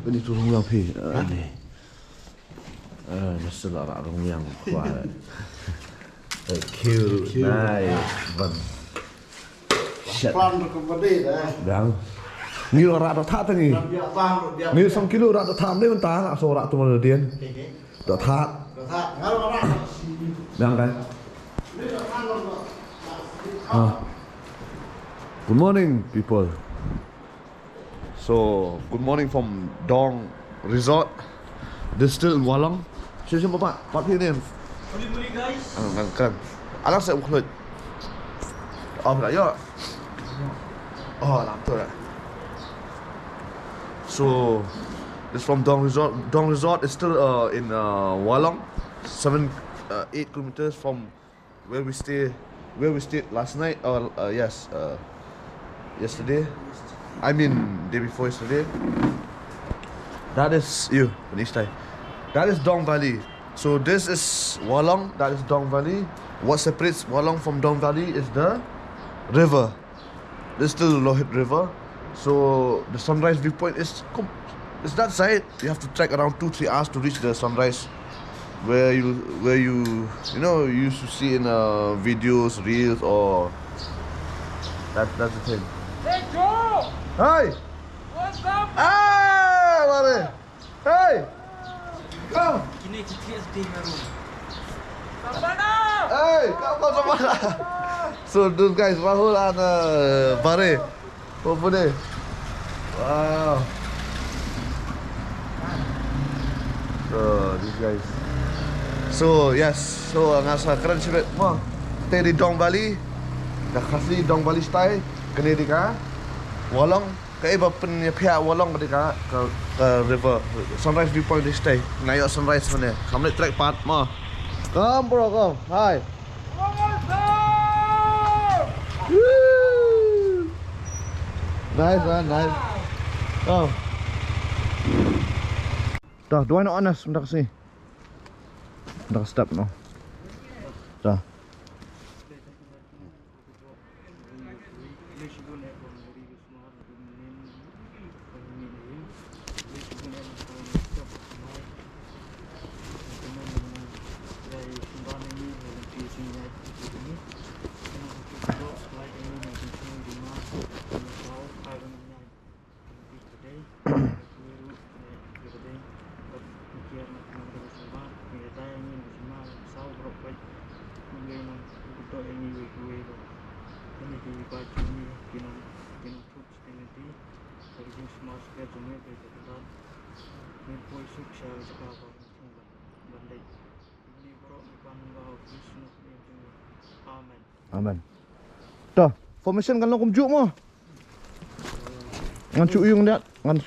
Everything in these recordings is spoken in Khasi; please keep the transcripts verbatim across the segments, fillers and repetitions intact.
Ini tu rung yang phi. Ini. Eh, ni sila rak rung yang kuat. Eh, cute. Cute. Nice. Ban. Shit. Plan tu kembali dah. Dang. Ni rak dak thad ni. Dah biar bang, dah biar. Ni sam kilo rak dak thad ni mentang, so rak tu mana dia. Okey, okey. Dak thad. Dak thad. Ngal rak. Dang kan? Ni dak thad, dak thad. Ah. Good morning, people. So, good morning from Dong Resort. This still in Walong. Sure, sure, Papa. What your name? Muli, muli, guys. Ang, ang, kan. Alang sa ukhlot. Oh, pula, yo. Oh, alang tu lah. So, this from Dong Resort. Dong Resort is still, uh, in, uh, Walong. Seven, uh, eight kilometers from where we stay, where we stayed last night, or, uh, yes, uh, yesterday. I mean, day before yesterday. That is you, Panishtai. That is Dong Valley. So this is Walong, that is Dong Valley. What separates Walong from Dong Valley is the river. There's still Lohit River. So the sunrise viewpoint is com-, is that side. You have to trek around two, three hours to reach the sunrise. Where you, where you, you know, you used to see in, uh, videos, reels, or that, that's the thing. Hey, Joe! Hey! What's up? Ah, Mare! Hey! Come! Kine ki T S D baru. Hey, come, come, come. So those guys, Rahul and, uh, Bare. Hopefully. Wow. So these guys. So yes, so nga sa kren shibit mo. Te dei Dong Valley. Da Khasi Dong Valley style. Kane dei ka Walong. Kaei ba pynïaphiah Walong ka dei ka, ka, ka river. Sunrise viewpoint dei shatei. Nga ïoh sunrise mynne. Kam leit trek pat mo. Come bro, come. Hi. Woo! Nice man, nice. Come. Dah, duwai noh Anas, mynta ka sngi. Mynta ka step noh. Dah. Amen. To, formation kan long kumjuh mo. Ngan shu ïung dia, ngan,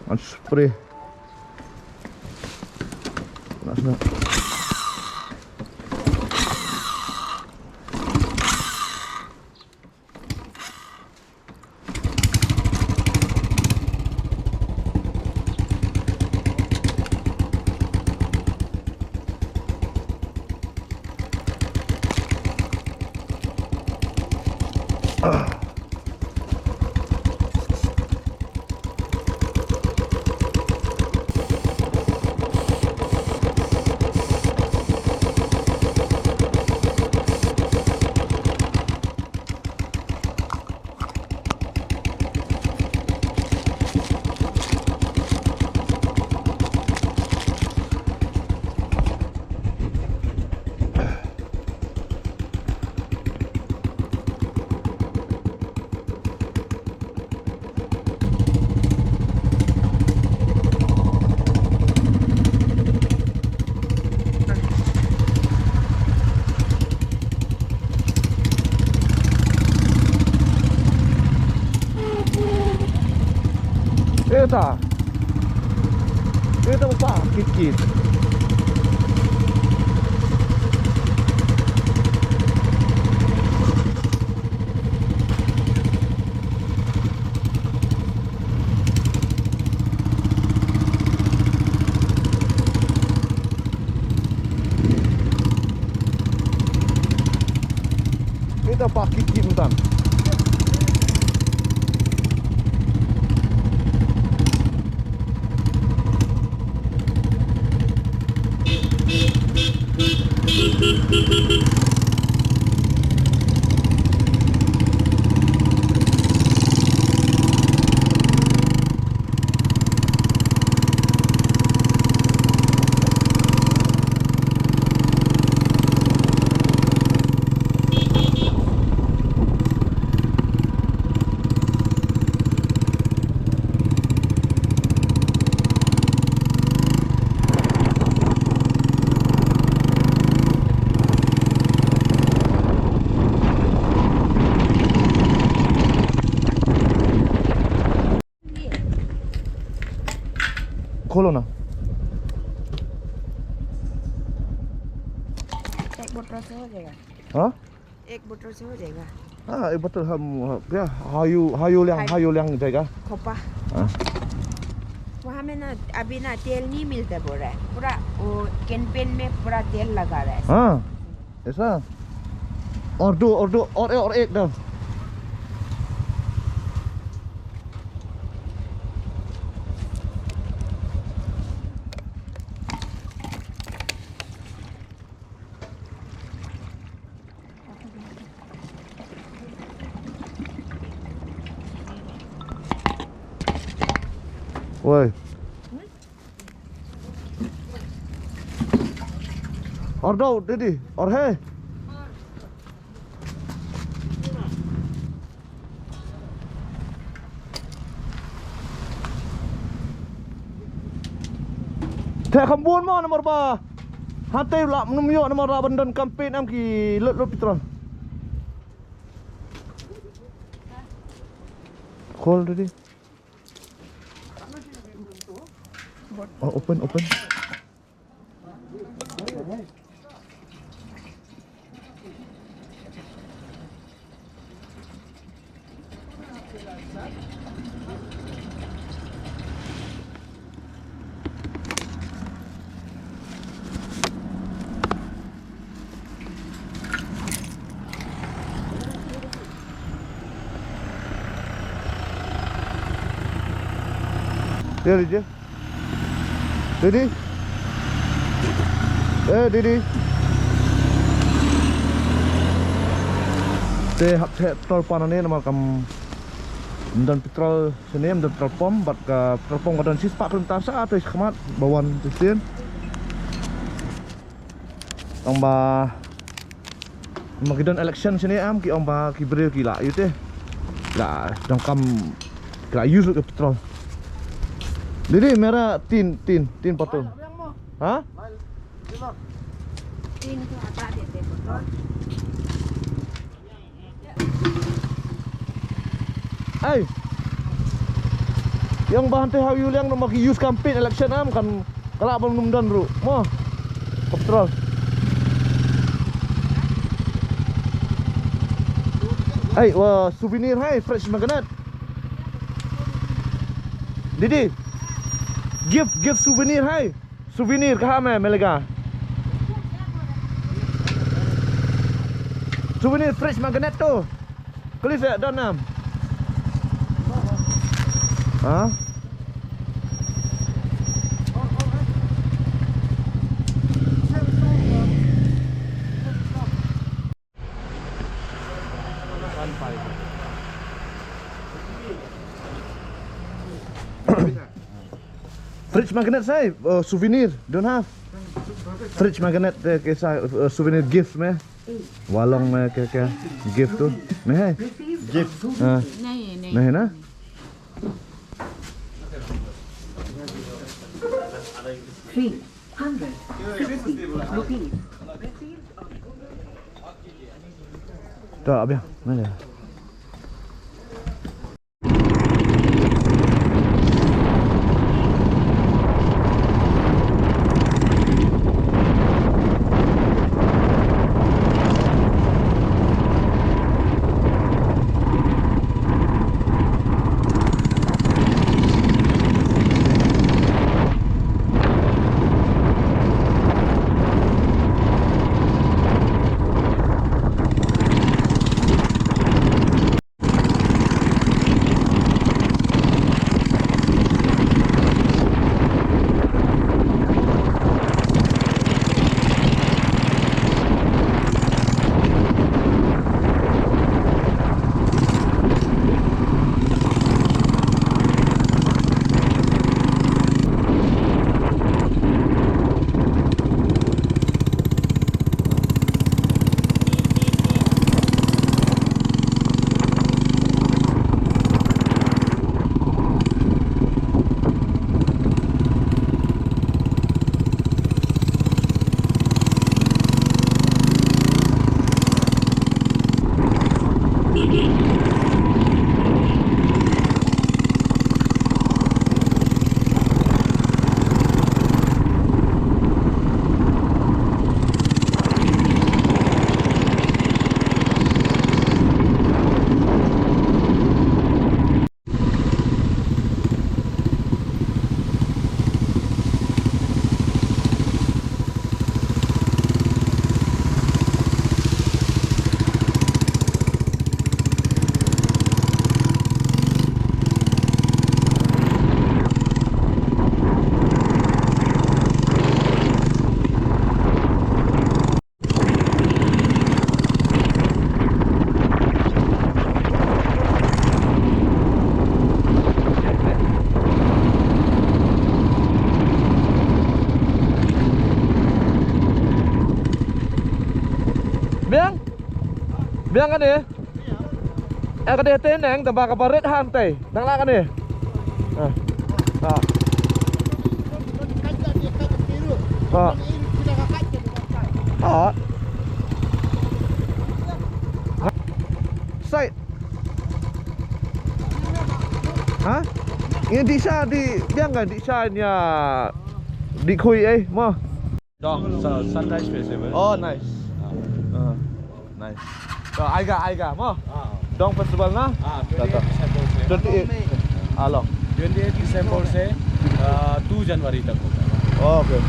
ngan spray. Nak sana. Eta. Eta ba kit kit. Ita pa kiki myntan. खोलो ना। एक बोतल से हो जाएगा। हाँ? एक बोतल से हो जाएगा। हाँ, एक बोतल हम, हाँ, क्या? हायू, हायू लियांग, हायू। हायू लियांग जाएगा। खोपा। हाँ। वहाँ में ना, अभी ना तेल नहीं मिलता बोल रहा है। पूरा वो कैंपेन में पूरा तेल लगा रहा है। हाँ। ऐसा? और दो, और दो, और, और एक दो। Woi. और दो, दीदी, और है? Theh kham bun mo namar ba hangtei lah ym ïoh namar lah ban don campaign em ki lut lut petrol. Khol, didi. Oh, open, open. Didi. Eh, didi. Te hap theh petrol pan hangne namar kam ym don petrol shane, ym don petrol pump, bad ka petrol pump ka don shispah kilometer sha, te shakhmat ba wan te sien. Tang ba ma ki don election shane em, ki ong ba ki briew ki la ïoh te. La donkam ki la use ka petrol. Didi, mera tin, tin, tin patong. Ha? Ai. Ïa ong ba hangtei ha Hawiliang namar ki use campaign election em kan ka lah ban ym don ruh. Mo. Ka petrol. Ai, wa souvenir hai, fridge magnet. Didi. Gift, gift souvenir hai. Souvenir ka ha me, me lega. Souvenir fridge magnet tu. Kali se don nam. Ha? Fridge magnet sai, uh, souvenir, don't have. Fridge magnet, uh, kaisa, uh, souvenir gift me. Wa long me ke, ke gift tu. Me hai. Gift. Ah. Nahi, nahi. Nahi na? Three hundred sixty rupees. Ta, abia, mana? Dang kane. Eh, ka dei te neng, tang ba ka ba rit hangtei. Dang lah kane. Ah. Ah. Ah. Ah. Sait. Ha? Ngi dih sha, dih biang ka dih sha nia. Dih khui eh, mo. Dong, sa-, Sunrise Festival. Oh, nice. Ah. Ah, nice. So, aiga, aiga, mo? Ah. Dong Festival na? Ah, twenty-eight December se. Twenty-eight. Ah, long. Twenty-eight December se, ah, two January tak hoga. Oh, okay.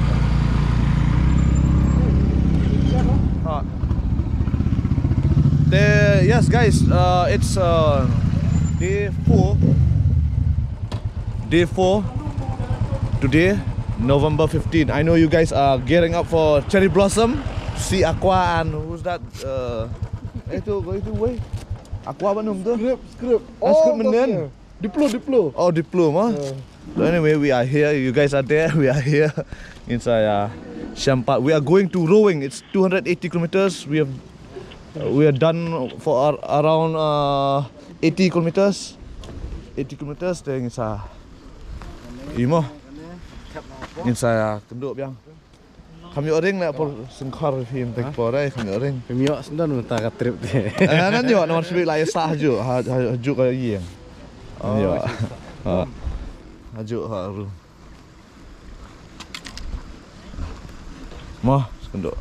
Ah. Te, yes, guys, uh, it's, uh, day four. Day four. Today, November fifteen. I know you guys are gearing up for Cherry Blossom. See Aqua and who's that? Uh, itu, itu, weh. Aqua ba num tu? Script, script. Ah, script menen. Diplo, Diplo. Oh, Diplo, ha? Uh. So anyway, we are here. You guys are there. We are here inside, uh, Shampat. We are going to Rowing. It's two hundred eighty kilometers. We have, uh, we are done for ar-, around, uh, eighty kilometers. Eighty kilometers te ngin sa imo. Ngin sa, uh, kynduh biang. Kam ïoh ring na por sengkhar phim tek por ai kam ïoh ring. Phim ïoh sendon mynta ka trip te. Eh, nan ïoh, namar sibik la ïa sah hajuh, ha, ha, hajuh ka ïing. Nan ïoh. Ha. Hajuh ha ru. Mo, sekenduk.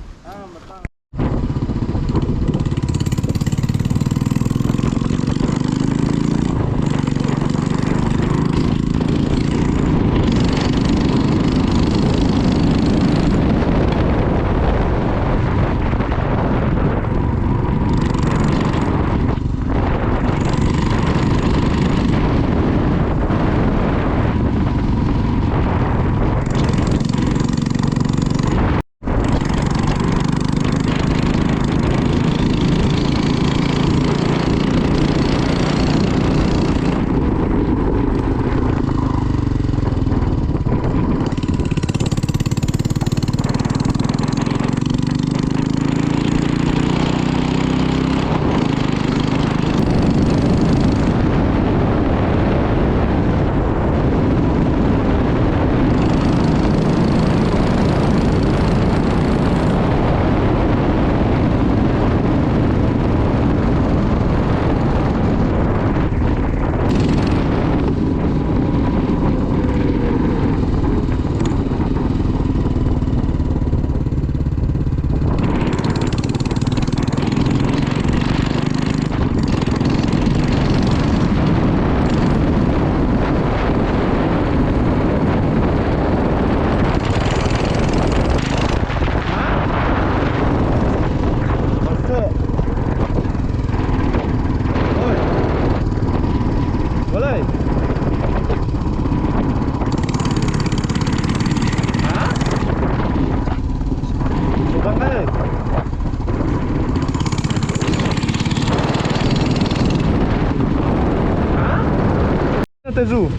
Tezu.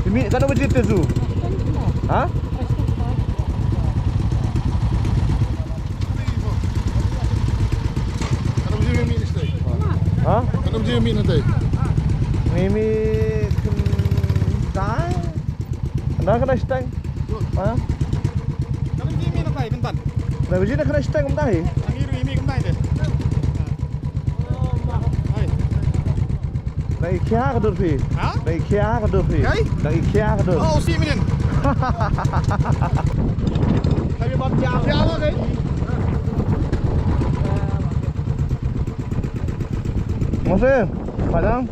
Imi, katno baje Tezu? Ha? Katno baje imi ni stai? Ha? Katno baje imi ni stai? Imi kyntai. Anda kena stai. Ha? Katno baje imi ni stai, Bentan? Katno baje na kena stai kumtai? Imi ru imi kumtai de. Hai. Dang i khia ka dur phi. Ha? Dang i khia ka dur phi. Kai? Dang i khia ka dur. Oh, si minin. Kami bab jam. Siapa kai? Masih? Padang?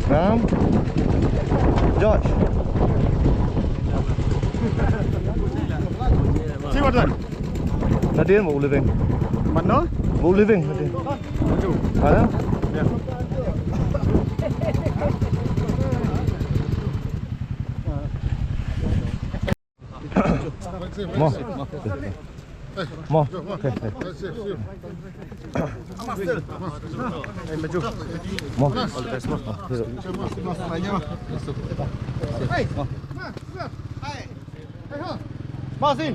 Ram? George? Si Wardan? Nadin, what living? Mano? What living? Nadin. Maju. Ada? Ya. Mo. Mo. Okay. Mo. All the best, mo. Mo. Masi.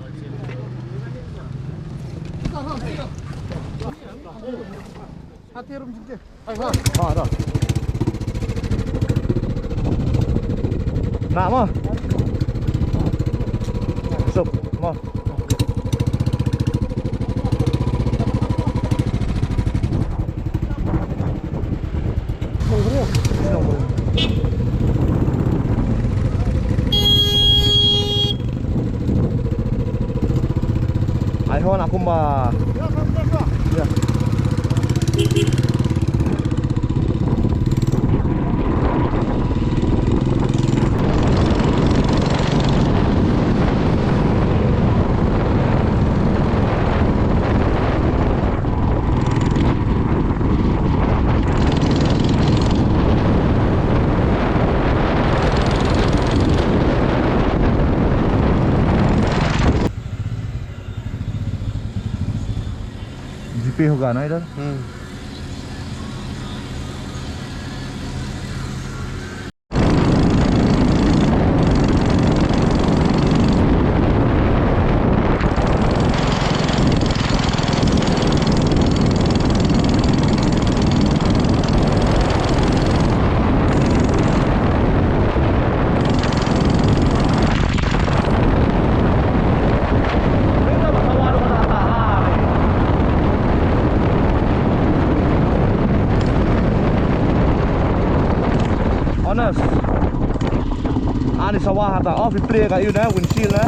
Namo. Sup, mo. Ai ho na kumba. Ya. G P hoga na idhar. Hmm. Honest. Ani sawa hata off i play ka yu na windshield na.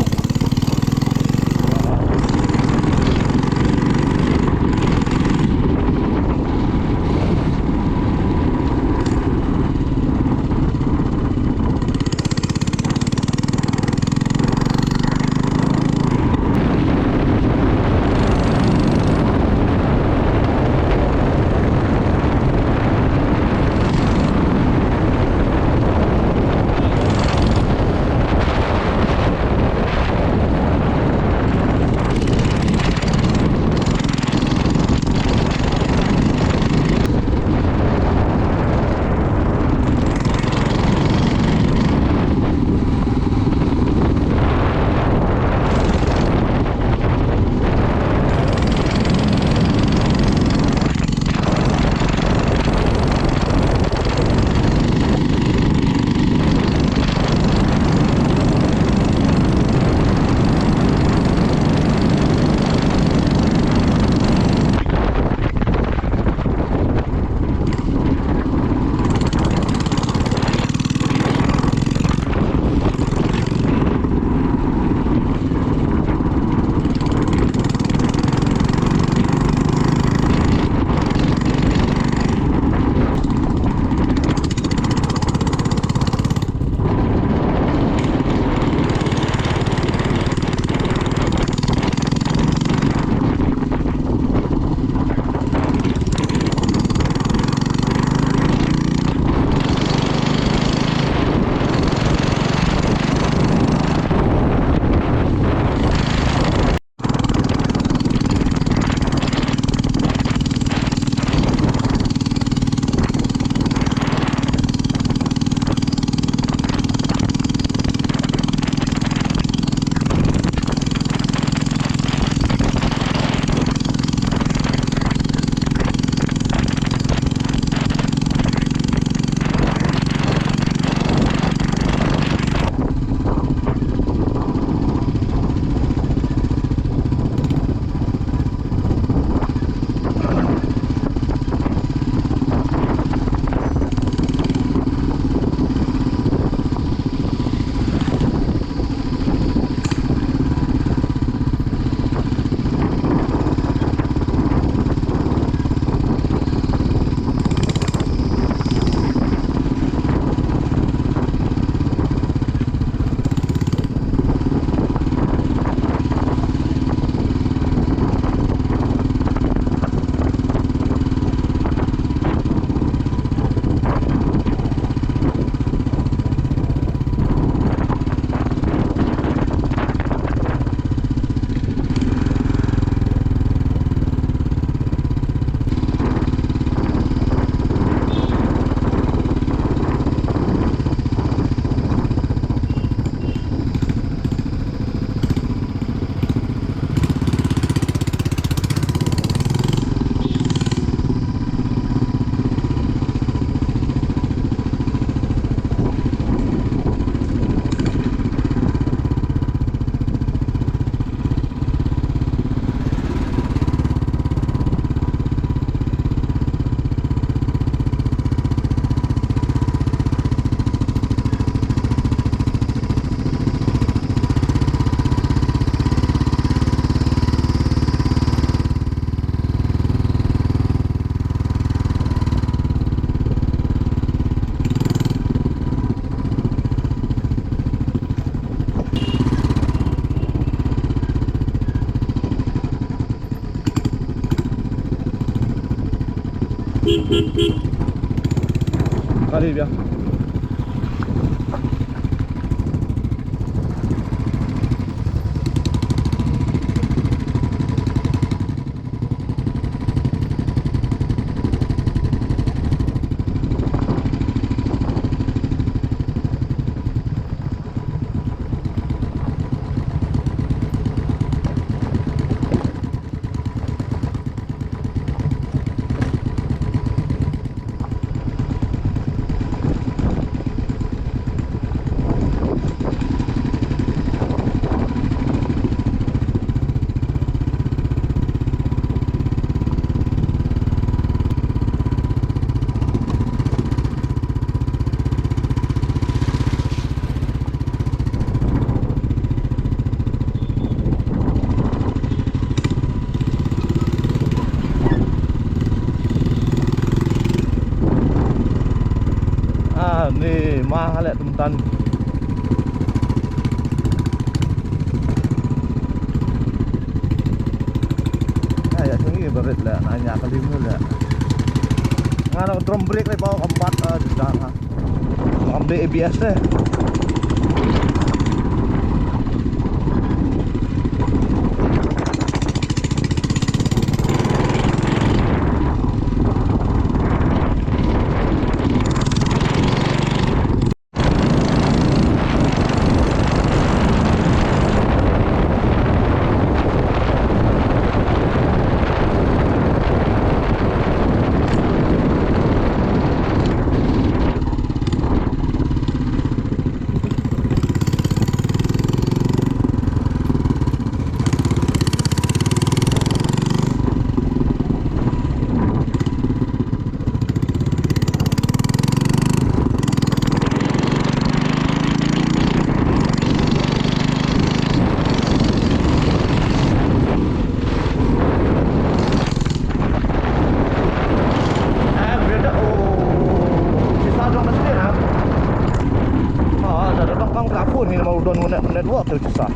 Kali biang. Ah, ni ma hale tumtan. Ah, ya, sini berit le, nanya kali ni le. Ngano drum brake le bau keempat, ah, tidak, ah. Ngam dei A B S te. Network tu susah.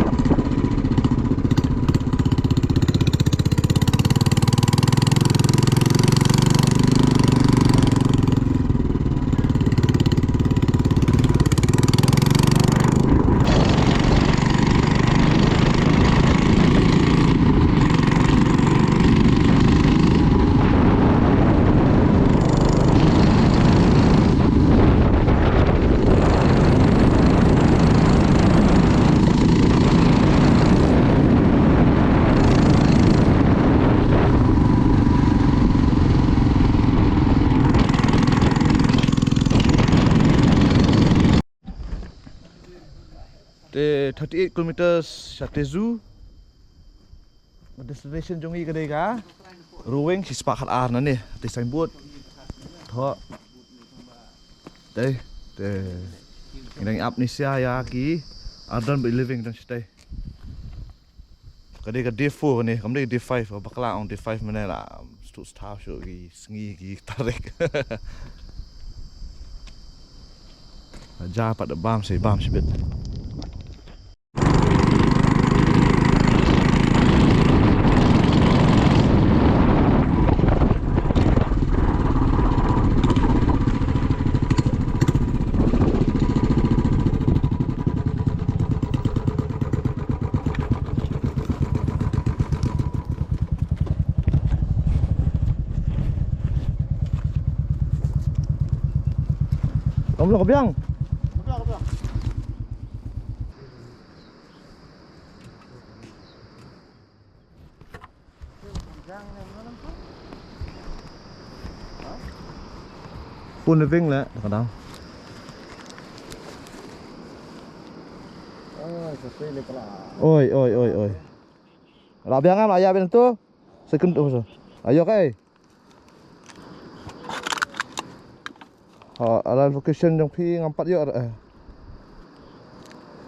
Te thirty-eight kilometers sha Tezu. Destination jong ngi ka dei ka Rowing, shispah khatar nangne. Te signboard. Thoh. Te, te. Ngi dang ap ni sia ïa ki Ardent Bad Living dang shatei. Ka dei ka day four ne, kam dei day five, bakla ong day five mynne la. Stu sta shu ki sngi ki tarik. Ja pat da bam sei bam shibit. Kam lo ka biang. Pun living le, ka dang. Oi, oi, oi, oi. La biang am, aya ben tu. Second tu. Ayo kai. Ha, ala location jong phi ngam pat ïoh.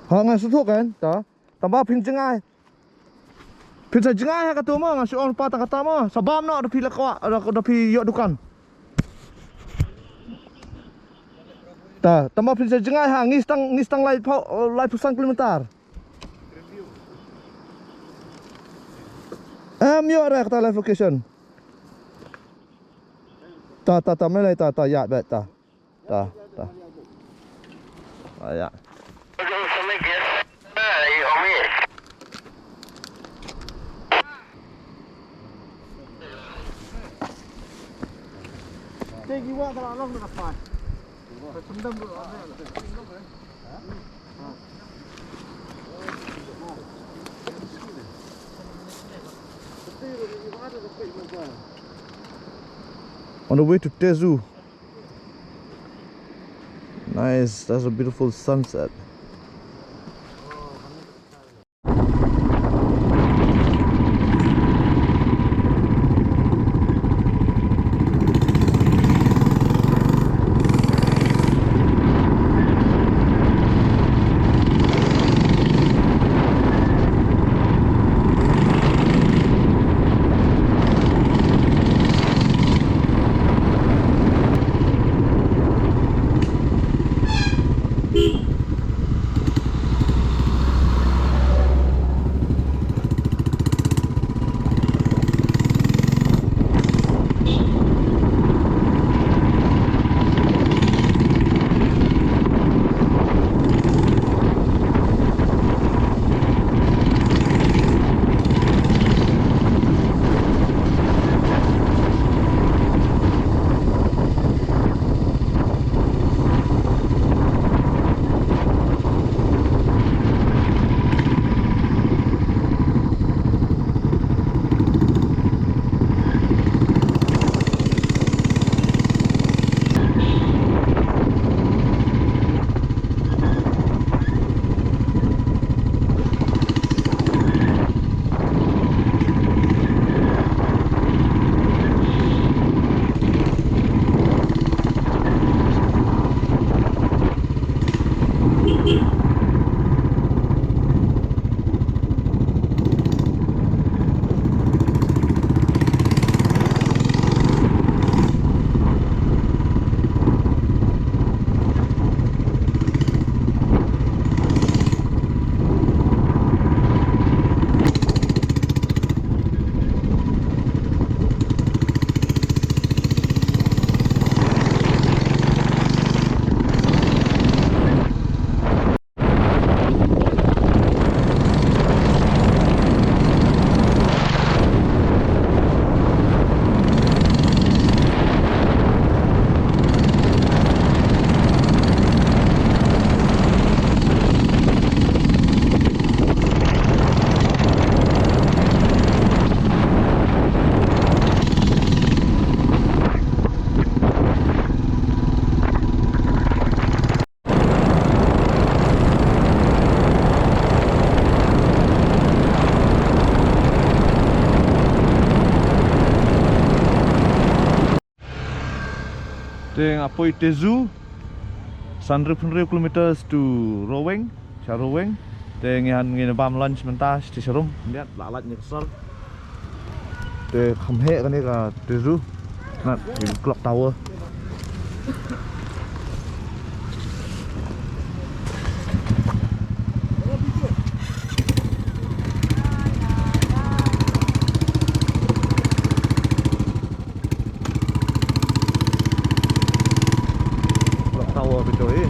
Ha, ngan shu thok kan, ta. Tangba phin jngai. Phin sa jngai ha katu mo, nga shu ong pat kata mo. Sa bam noh da phi la kwah, da, da phi ïoh dukan. Ta, tangba phin sa jngai ha, ngi stang, ngi stang lai phew, lai phew san kilometer. Em, ïoh re kata live location. Ta, ta, ta, mele ta, ta, ya, bet ta. Ta, ta. Ah, ya. On the way to Tezu. Nice, that's a beautiful sunset. Te nga poi Tezu, san hynriew phew hynriew kilometers to Roweng, sha Roweng. Te ngi han, ngin bam lunch mynta, sha sharum, ngiat, la lait ne ka sor. Te kham heh kane ka Tezu. Ngat, clock tower. Clock tower phi ïohi.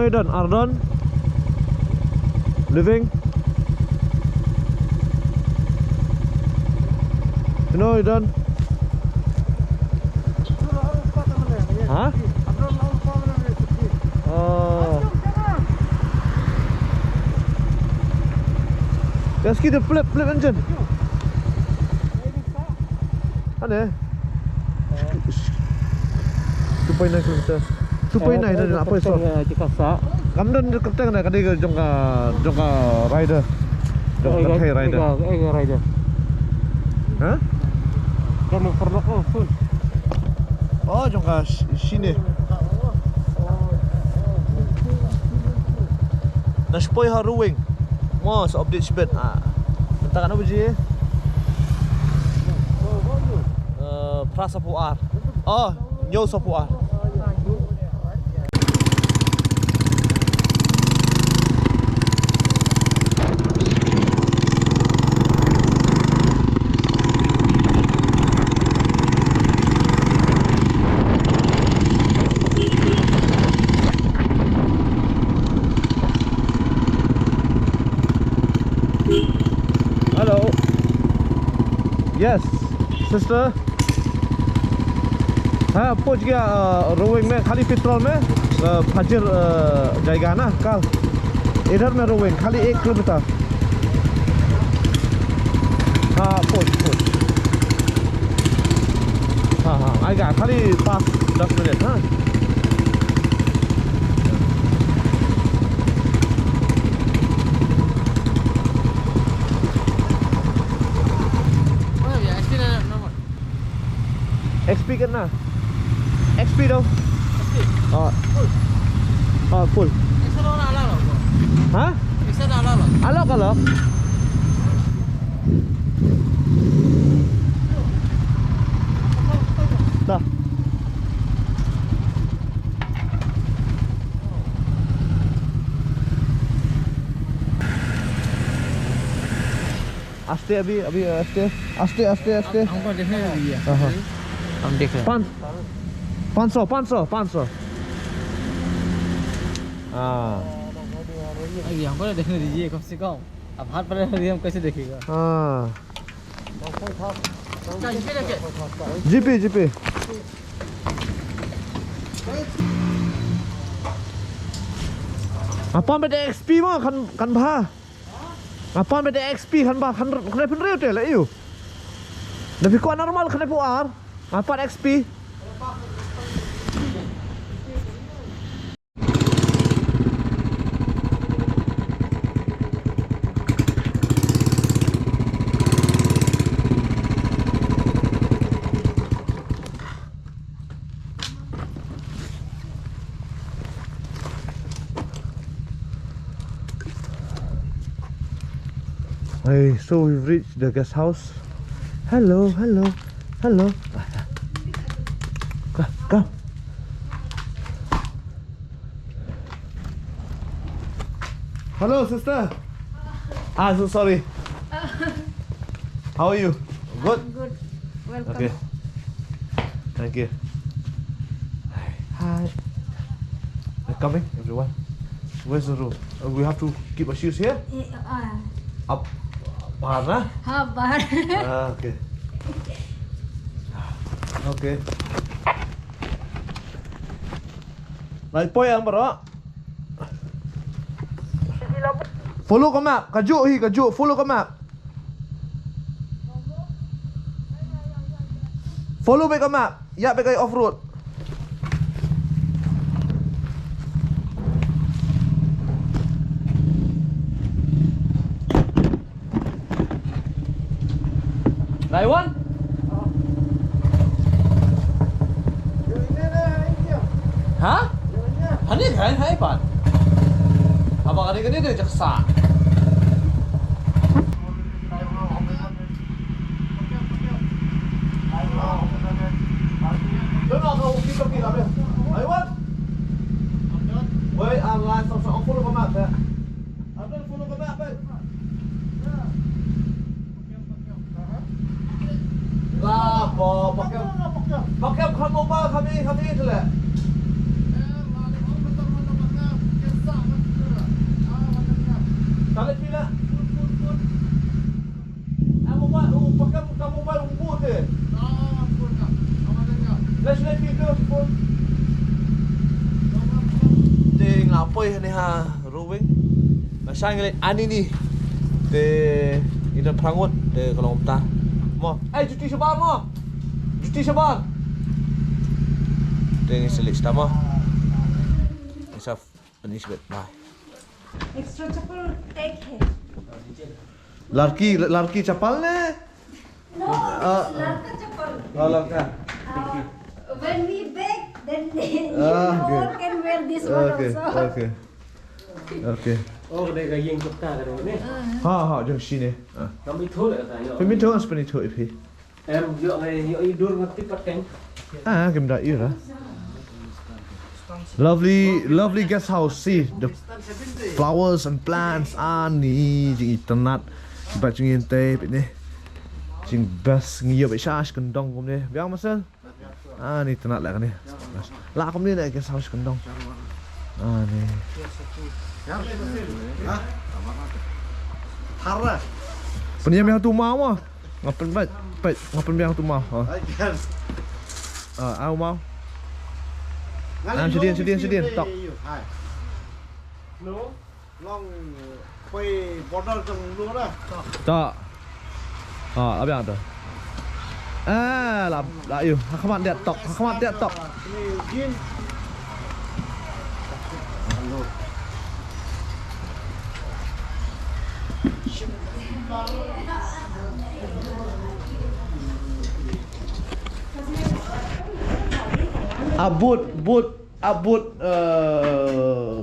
Ardon, Ardon. Living. You know, Ardon. Huh? Oh. Let's get the flip, flip engine. Ane. Two point nine kilometer. Two point nine na apa so? Kam don kyrteng na ka dei jong ka, jong ka rider. Jong ka thei rider. Eh, rider. Ha? Kan perlu oh, full. Oh, jong ka shi-, shine. Na shipoi ha Rowing. Mo sa update shibit. Ah. Mynta katno baje? Eh, phra saphew ar. Oh, hynñiew saphew ar. Hello. Yes, sister. हाँ, पहुंच गया, अ, रोइंग में खाली पेट्रोल में, अ, फजर, अ, जाएगा ना कल। इधर में रोइंग, खाली एक किलोमीटर। हाँ, पहुंच, पहुंच। हाँ, हाँ, आएगा, खाली पाँच, दस मिनट, हाँ। एक्सपी कितना? एक्सपी दो। हाँ। हाँ, फुल। हाँ? अलग अलग। दा। आस्ते अभी, अभी आस्ते, आस्ते, आस्ते, आस्ते। हम, हमको देखने दीजिए। हाँ, हाँ। हम देख रहे हैं। पाँच, पाँच सौ, पाँच सौ, पाँच सौ। हाँ। अभी हमको तो देखने दीजिए कम से कम। अब हाथ पर हम कैसे देखेगा? हाँ। जीपे, जीपे। Apa bad X P ma kan, kan ba? Apa bad X P kan ba kan, kan pynriew te la yu. Da phi kwah normal kan pu ar. Apa X P? Hey, so we've reached the guest house. Hello, hello, hello. Come, come. Hello, sister. Ah, so sorry. How are you? Good? I'm good. Welcome. Okay. Thank you. Hi. They're coming, everyone. Where's the room? Uh, we have to keep our shoes here? Eh, uh, Up. Bahar, na? Ha, bahar. Ah, okay. Okay. Lai poi ang bro. Follow ka map, ka juh hi ka juh, follow ka map. Follow beit ka map, ïa beit ka off road. Lai wan? Ha? Hani kan hai pan. Abang ada kena dia jaksa. Wei, ang lai sa sa follow ka map. Abdul, follow ka map, eh. La, ba, pakai, pakai kham mobile kami, kami tu lah. Kale pila. Ang mobile, oh, pakai ka mobile umbu te. Flash light video phone. Te nga poi hangne ha Rowing. Nga shah ngi leit ani ni. Te ina prangut te ka long ta. Mo. Eh, juti shabar mo. Juti shabar. Te ngi sa leit sha ta mo. Ngi sa Finish with bye. Extra chappal take hai. Larki, larki chappal ne? No, ah, ladka chappal. Oh, ladka. Uh, when we beg, then they, ah, okay, all can wear this one, okay, also. Okay. Okay. Oh, dei ka ïing tukta ka dei ne? Ha, ha, jong shi ne. Ah. Kami thol ka yo. Kami thol, spani thol ipi. Em, ïoh ngai, ïoh i dur ngan tip pat kan. Ah, kim da ira. Lovely, lovely guest house. See the flowers and plants. Ani jingitynnat. Ba jingitei bad ni. Jingbes ngi ïoh ba shash kyndong kumne. Biang masal. Ani tynnat lah kane. Lah kumne na guest house kyndong. Ani. Thar. Pynïam ïa tu maw. Nga pynbeit, peit, nga pynbiang tu maw. Ha. Ai, kan. Ah, au maw. Ngan ah, shu dien, shu dien, shu dien. Tok. Hai. Long poi border jong lu dah. Tok. Ah, la biang tu. Ah, la, la yu. Ha khmat dia tok, ha khmat dia tok. Ni jin. Abut, but, abut, eh,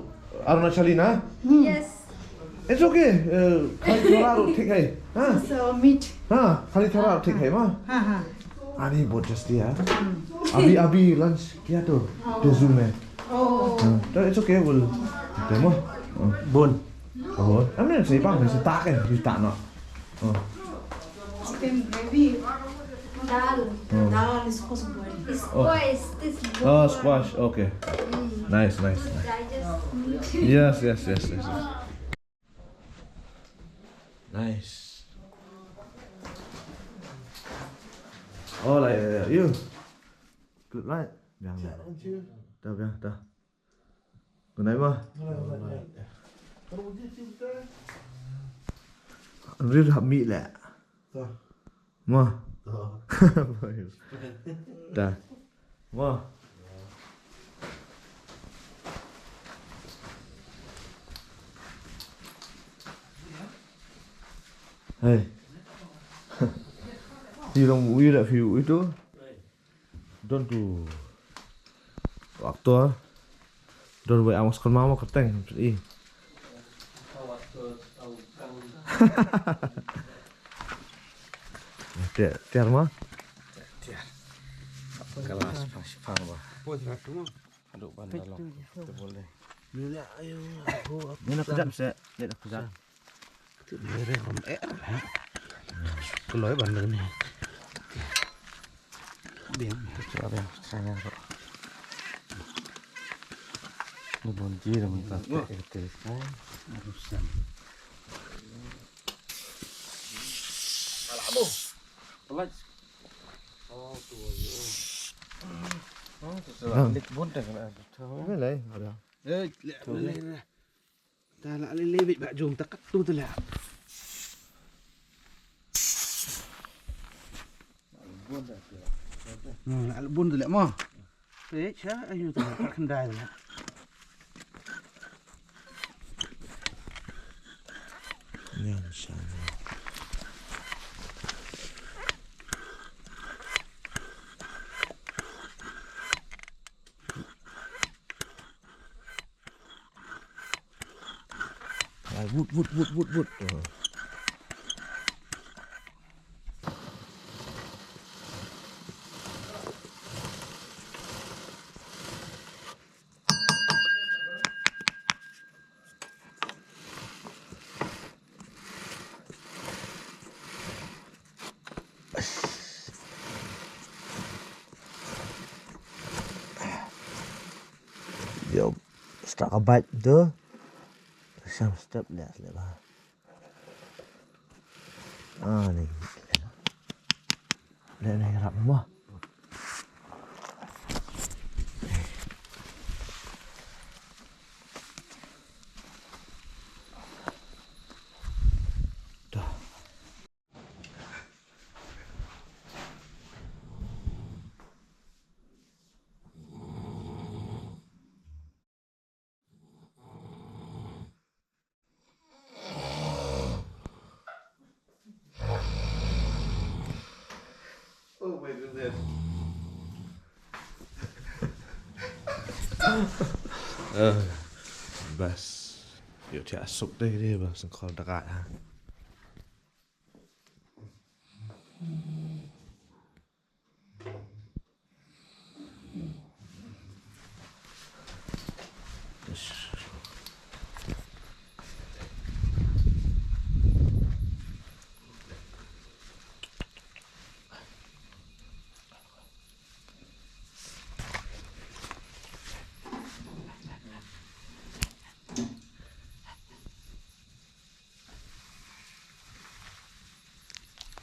Arunachali na? Yes. It's okay. Eh, khali thora ruh thik hai. Ha? So meat. Ha, khali thora ruh thik hai ma. Ha, ha. Ani bot just dia. Abi, abi lunch kia tu. Oh. Tu zoom eh. Oh. Ha. Tu it's okay, we'll. Demo. Bun. Oh, I mean, saya pang, saya tak kan, saya tak nak. Oh. Chicken gravy. Dal. Oh. Dal is squash boil. Oh. Squash, this boil. Oh, squash. Okay. Mm. Nice, nice, nice. Digest. Yes, yes, yes, yes, yes. Nice. Oh, like, uh, you. Good, right? Biang, biang. Dah, biang, dah. Good night, ma. Good night, good night. Rir hap mi le. Dah. Ma. Dah. Dah. Ma. Hey. Phi long wi da phi wi tu. Don tu. Waktu. Don wei amos kan mama kerteng. I. Tiar, tiar ma. Tiar. Kelas pang sipang ba. Pun satu ma. Aduh, bandar long. Kita boleh. Ni lah, ayo, aku, aku. Ni nak kejap, Sek. Ni nak kejap. Kita boleh, eh. Keluar bandar ni. Biang. Keluar biang. Sana tu. Ni bonji dah minta. Wah. Urusan. Alah, aduh. Pelat. Oh, tu aja. Oh, tu salah. Lik bun dah kena. Ini lah, ada. Eh, lihat boleh lah. Ta la lei lei beit ba jong ta katto te la. Hmm, la bun te la mo. Te cha ayu te ka khyndai te la. Nyan sha. Ai, wut, wut, wut, wut, wut. Oh. Yo, start ka bike tu. Sham step leh leh ba. Ah, ni. Leh ni rap mo. Dah. Oh my goodness. Bas. Yo, tia suk deh dia, bas, engkol dekat, ha.